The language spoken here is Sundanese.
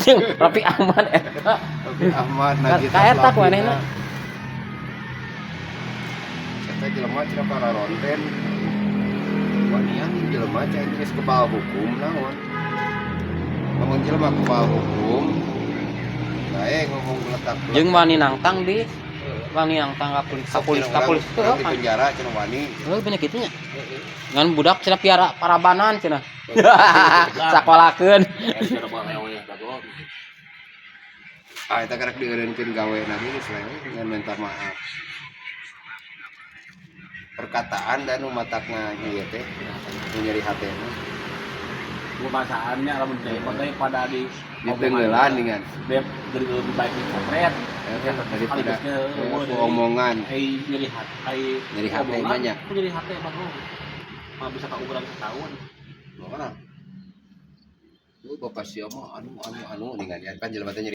Jeung Raffi Ahmad eta. Raffi Ahmad. Nagita Ka eta ku Slavina. Manehna. Eta jelema cenah para ronten. Wanian jelema cenah geus kebal hukum naon. Ngomong jelema kebal hukum. Bae ngomong letak. Jeung wani nangtang di wani nangtang ka polis, ka polis, ka polis. Urang di penjara cenah wani. Heuh, bener kitu nya. Ngan budak cenah piara parabanan cenah. Sakolakeun. Ah, eta karek dieureunkeun gawe lagi geus we ngan minta maaf. Perkataan dan nu matakna ieu teh nu nyeri hatena. Bahasaannya lamun teh teh pada di Ditenggelan dengan Beb dari lebih baik dipotret daripada ku omongan. Ai nyeri hati, ai Nyeri hati omongan, banyak. Ku nyeri hati mah mah bisa kaukuran setahun. Orang lu bapak siapa, anu anu anu dengan ya kan jelema teh nyeri.